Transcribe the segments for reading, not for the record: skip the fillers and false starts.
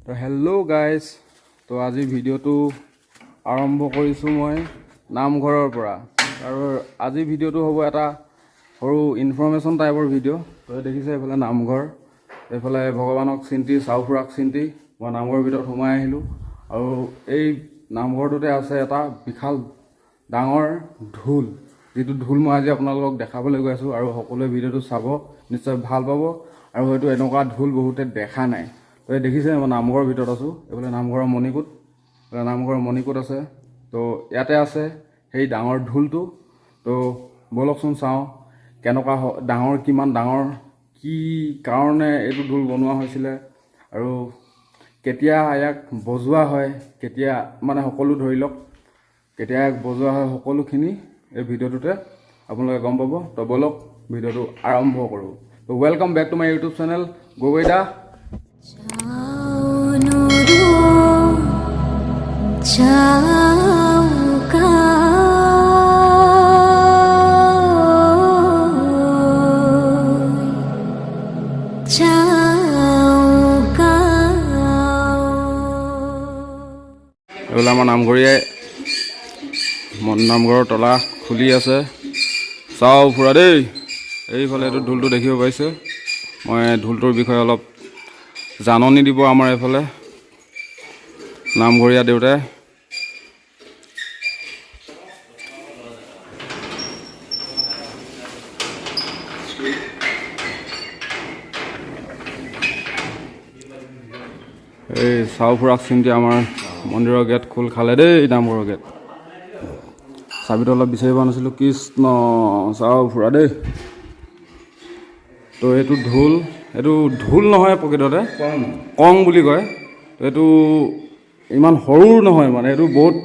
তো hello' guys, তো আজি ভিডিঅ'টো আৰম্ভ কৰিছোঁ মই নামঘৰৰ পৰা। আৰু আজি ভিডিঅ'টো হ'ব এটা সৰু ইনফৰ্মেশ্যন টাইপৰ ভিডিঅ'। তো দেখিছে এইফালে নামঘৰ, এইফালে ভগৱানক চিন্তি, চাউফুৰাক চিন্তি মই নামঘৰৰ ভিতৰত সোমাই আহিলোঁ। আৰু এই নামঘৰটোতে আছে এটা বিশাল ডাঙৰ ঢোল, যিটো ঢোল মই আজি আপোনালোকক দেখাবলৈ গৈ আছোঁ। আৰু সকলোৱে ভিডিঅ'টো চাব, নিশ্চয় ভাল পাব। আৰু হয়তো এনেকুৱা ঢোল বহুতে দেখা নাই। তো এই দেখিছে, মই নামঘৰৰ ভিতৰত আছোঁ। এইফালে নামঘৰৰ মণিকূট, এইফালে নামঘৰৰ মণিকূট আছে। তো ইয়াতে আছে সেই ডাঙৰ ঢোলটো। তো ব'লকচোন চাওঁ কেনেকুৱা ডাঙৰ, কিমান ডাঙৰ, কি কাৰণে এইটো ঢোল বনোৱা হৈছিলে আৰু কেতিয়া ইয়াক বজোৱা হয়, কেতিয়া মানে সকলো ধৰি লওক কেতিয়া ইয়াক বজোৱা হয়, সকলোখিনি এই ভিডিঅ'টোতে আপোনালোকে গম পাব। তো ব'লক, ভিডিঅ'টো আৰম্ভ কৰোঁ। তো welcome back to my YouTube channel Gogoi the. চাউনুৰো চাউকা চাউকা। এইফালে আমাৰ নামঘৰীয়াই মন নামঘৰৰ তলা খুলি আছে। চাওঁ ফুৰা দেই, এইফালে এইটো ঢোলটো দেখিব পাইছে। মই ঢোলটোৰ বিষয়ে অলপ জাননী দিব আমাৰ এইফালে নামঘৰীয়া দেউতাই। এই চাউফুৰাক চিন্তি আমাৰ মন্দিৰৰ গেট খোল খালে দেই। নামঘৰৰ গেট চাবিটো অলপ বিচাৰি পোৱা নাছিলোঁ। কৃষ্ণ, চাউফুৰা দেই। তো এইটো ঢোল, এইটো ঢোল নহয় প্ৰকৃততে, কং বুলি কয়। তো এইটো ইমান সৰু নহয়, মানে এইটো বহুত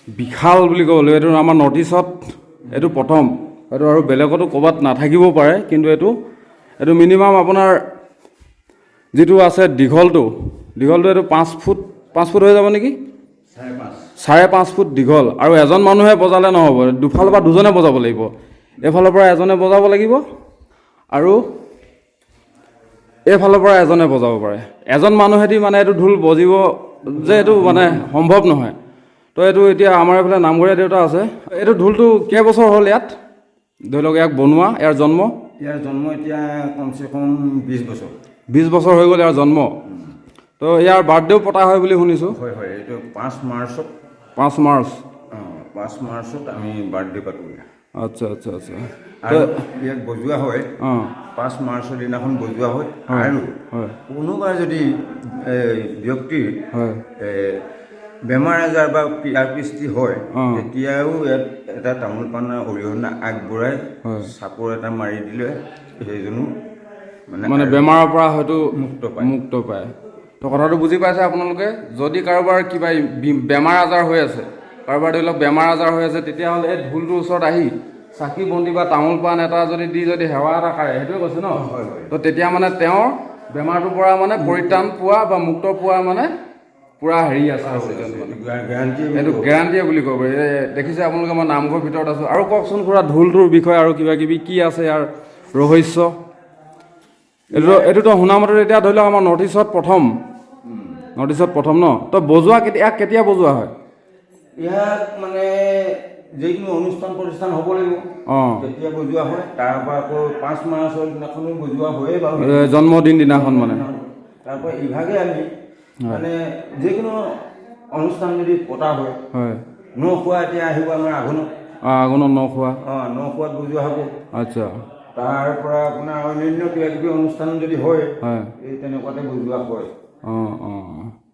বিশাল বুলি ক'ব লাগিব। এইটো আমাৰ নৰ্থ ইষ্টত এইটো প্ৰথম। এইটো আৰু বেলেগতো ক'ৰবাত নাথাকিবও পাৰে, কিন্তু এইটো এইটো মিনিমাম আপোনাৰ যিটো আছে দীঘলটো দীঘলটো এইটো 5 ফুট, 5 ফুট হৈ যাব নেকি? 5.5 ফুট দীঘল। আৰু এজন মানুহে বজালে নহ'ব, দুফালৰ পৰা দুজনে বজাব লাগিব। এইফালৰ পৰা এজনে বজাব লাগিব আৰু এইফালৰ পৰা এজনে বজাব পাৰে। এজন মানুহেদি মানে এইটো ঢোল বজিব যে এইটো মানে সম্ভৱ নহয়। তো এইটো এতিয়া আমাৰ এইফালে নামঘৰীয়া দেউতা আছে। এইটো ঢোলটো কেইবছৰ হ'ল ইয়াত ধৰি লওক ইয়াক বনোৱা, ইয়াৰ জন্ম? ইয়াৰ জন্ম এতিয়া কমচে কম 20 বছৰ। 20 বছৰ হৈ গ'ল ইয়াৰ জন্ম। তো ইয়াৰ বাৰ্থডেও পতা হয় বুলি শুনিছোঁ। হয়, এইটো 5 মাৰ্চত। 5 মাৰ্চ। অঁ, 5 মাৰ্চত আমি বাৰ্থডে পাতোঁ। আচ্ছা। আৰু ইয়াক বজোৱা হয় 5 মাৰ্চৰ দিনাখন বজোৱা হয়। আৰু কোনোবা যদি এই, ব্যক্তিৰ বেমাৰ আজাৰ বা পীড়া সৃষ্টি হয়, তেতিয়াও ইয়াত এটা তামোল পাণ অৰিহণা আগবঢ়াই চাপৰ এটা মাৰি দিলে সেইজনো মানে মানে বেমাৰৰ পৰা হয়তো মুক্ত পায়। মুক্ত পায়। তো কথাটো বুজি পাইছে আপোনালোকে। যদি কাৰোবাৰ কিবা বেমাৰ আজাৰ হৈ আছে, কাৰোবাৰ ধৰি লওক বেমাৰ আজাৰ হৈ আছে, তেতিয়াহ'লে এই ঢোলটোৰ ওচৰত আহি চাকি বন্তি বা তামোল পাণ এটা যদি দি যদি সেৱা এটা কৰে, সেইটোৱে কৈছে ন? হয়। তো তেতিয়া মানে তেওঁৰ বেমাৰটোৰ পৰা মানে পৰিত্ৰাণ পোৱা বা মুক্ত পোৱা মানে পূৰা হেৰি আছে আৰু মানে। গেৰাণ্টি। এইটো গেৰাণ্টিয়ে বুলি ক'ব পাৰি। এই দেখিছে আপোনালোকে, মই নামঘৰ ভিতৰত আছোঁ। আৰু কওকচোন খুৰা, ঢোলটোৰ বিষয়ে আৰু কিবা কিবি কি আছে ইয়াৰ ৰহস্য? এইটোতো শুনা মতে এতিয়া ধৰি লওক আমাৰ নৰ্থ ইষ্টত প্ৰথম, নৰ্থ ইষ্টত প্ৰথম ন? তো বজোৱা কেতিয়া, ইয়াক কেতিয়া বজোৱা হয়? ইয়াক মানে যিকোনো অনুষ্ঠান প্ৰতিষ্ঠান হ'ব লাগিব, তেতিয়া বজোৱা হয়। তাৰ পৰা আকৌ 5 মাৰ্চৰ দিনাখনো বজোৱা হয়েই বাৰু। এ, জন্মদিন দিনাখন মানে। তাৰ পৰা ইভাগে আমি মানে যিকোনো অনুষ্ঠান যদি পতা হয়, ন খোৱা এতিয়া আহিব আমাৰ আঘোণত। অঁ, আঘোণত ন খোৱা। অঁ, ন খোৱাত বজোৱা হ'ব। তাৰ পৰা আপোনাৰ অন্যান্য কিবা কিবি অনুষ্ঠান যদি হয়, এই তেনেকুৱাতে বজোৱা হয়। অঁ,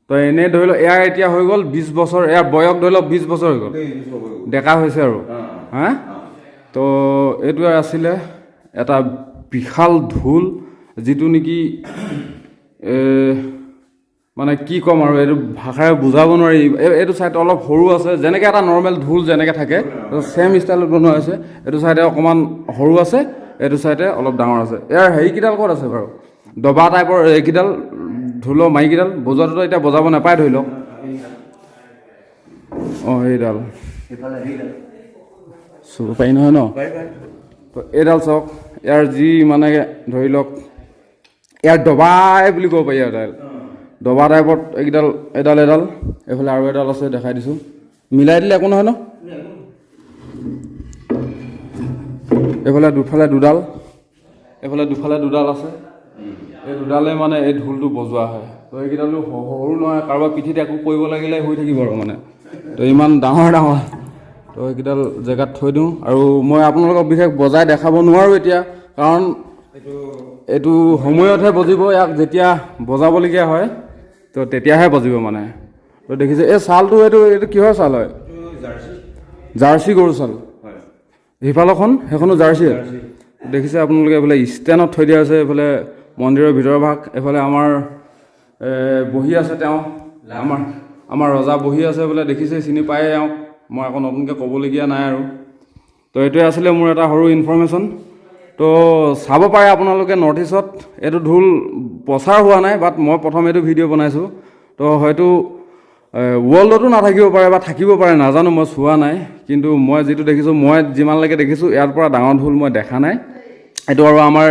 তো এনেই ধৰি লওক ইয়াৰ এতিয়া হৈ গ'ল 20 বছৰ, ইয়াৰ বয়স ধৰি লওক 20 বছৰ হৈ গ'ল। 20 বছৰ হৈ গ'ল। ডেকা হৈছে আৰু। অঁ। হা, তো এইটোৱে আছিলে এটা বিশাল ঢোল, যিটো নেকি মানে কি ক'ম আৰু, এইটো ভাষাৰে বুজাব নোৱাৰি। এইটো চাইড অলপ সৰু আছে, যেনেকৈ এটা নৰ্মেল ঢোল যেনেকৈ থাকে ছেম ষ্টাইলত বনোৱা হৈছে। এইটো চাইডে অকণমান সৰু আছে, এইটো চাইডে অলপ ডাঙৰ আছে। ইয়াৰ হেৰিকেইডাল ক'ত আছে বাৰু? দবা টাইপৰ এইকেইডাল ঢোলৰ মাৰিকেইডাল বজোৱাটোতো এতিয়া বজাব নাপায় ধৰি লওক। অঁ, এইডাল সেইফালে সেইডাল। চুব পাৰি নহয় ন? পাৰি পাৰি। তো এইডাল চাওক, ইয়াৰ যি মানে ধৰি লওক ইয়াৰ দবাই বুলি ক'ব পাৰি আৰু। এইডাল দবা টাইপত এইকেইডাল, এডাল এডাল, এইফালে আৰু এডাল আছে, দেখাই দিছোঁ। মিলাই দিলে একো নহয় ন? এইফালে দুফালে দুডাল, এইফালে দুফালে দুডাল আছে। এই দুডালে মানে এই ঢোলটো বজোৱা হয়। তো এইকেইডালো সৰু নহয়, কাৰোবাৰ পিঠিত একো কৰিব লাগিলে হৈ থাকিব আৰু মানে। তো ইমান ডাঙৰ ডাঙৰ। তো এইকেইডাল জেগাত থৈ দিওঁ আৰু মই আপোনালোকক বিশেষ বজাই দেখাব নোৱাৰোঁ এতিয়া, কাৰণ এইটো সময়তহে বজিব। ইয়াক যেতিয়া বজাবলগীয়া হয় তো তেতিয়াহে বজিব মানে। তো দেখিছে এই ছালটো, এইটো কিহৰ ছাল হয়? জাৰ্চি গৰু ছাল। সিফালৰখন সেইখনো জাৰ্চি। দেখিছে আপোনালোকে, এইফালে ষ্টেণ্ডত থৈ দিয়া আছে। এইফালে মন্দিৰৰ ভিতৰৰ ভাগ, এইফালে আমাৰ বহি আছে তেওঁ, আমাৰ ৰজা বহি আছে বোলে। দেখিছে, চিনি পায়ে এওঁক, মই আকৌ নতুনকৈ ক'বলগীয়া নাই আৰু। তো এইটোৱে আছিলে মোৰ এটা সৰু ইনফৰ্মেশ্যন। তো চাব পাৰে আপোনালোকে, নৰ্থ ইষ্টত এইটো ঢোল প্ৰচাৰ হোৱা নাই, বাট মই প্ৰথম এইটো ভিডিঅ' বনাইছোঁ। তো হয়তো ৱৰ্ল্ডতো নাথাকিব পাৰে বা থাকিব পাৰে, নাজানো, মই চোৱা নাই। কিন্তু মই যিটো দেখিছোঁ, মই যিমানলৈকে দেখিছোঁ, ইয়াৰ পৰা ডাঙৰ ঢোল মই দেখা নাই। এইটো আৰু আমাৰ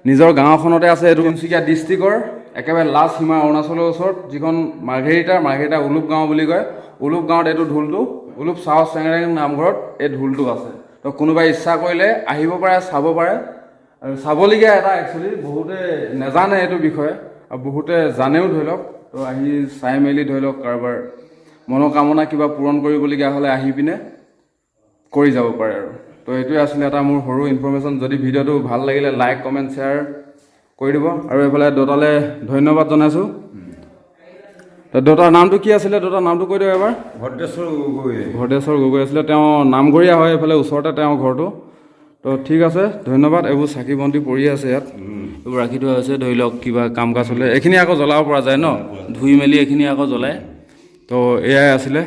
নিজৰ গাঁওখনতে আছে। এইটো তিনিচুকীয়া ডিষ্ট্ৰিক্টৰ একেবাৰে লাষ্ট সীমা অৰুণাচলৰ ওচৰত যিখন মাৰ্ঘেৰিটা উলুপ গাঁও বুলি কয়, উলুপ গাঁৱত এইটো ঢোলটো, উলুপ চাও চেংৰেং নামঘৰত এই ঢোলটো আছে। তো কোনোবাই ইচ্ছা কৰিলে আহিব পাৰে, চাব পাৰে। আৰু চাবলগীয়া এটা একচুৱেলি, বহুতে নেজানে এইটো বিষয়ে আৰু বহুতে জানেও ধৰি লওক। তো আহি চাই মেলি ধৰি লওক কাৰোবাৰ মনোকামনা কিবা পূৰণ কৰিবলগীয়া হ'লে আহি পিনে কৰি যাব পাৰে আৰু। তো এইটোৱে আছিলে এটা মোৰ সৰু ইনফৰ্মেশ্যন। যদি ভিডিঅ'টো ভাল লাগিলে লাইক, কমেণ্ট, শ্বেয়াৰ কৰি দিব। আৰু এইফালে দেউতালৈ ধন্যবাদ জনাইছোঁ। তো দেউতাৰ নামটো কি আছিলে? দেউতাৰ নামটো কৈ দিয়ক এবাৰ। ভদ্ৰেশ্বৰ গগৈ। ভদ্ৰেশ্বৰ গগৈ আছিলে। তেওঁ নামঘৰীয়া হয়, এইফালে ওচৰতে তেওঁৰ ঘৰটো। তো ঠিক আছে, ধন্যবাদ। এইবোৰ চাকি বন্তি পৰি আছে ইয়াত, এইবোৰ ৰাখি থোৱা হৈছে। ধৰি লওক কিবা কাম কাজ হ'লে এইখিনি আকৌ জ্বলাব পৰা যায় ন, ধুই মেলি এইখিনি আকৌ জ্বলায়। তো এয়াই আছিলে।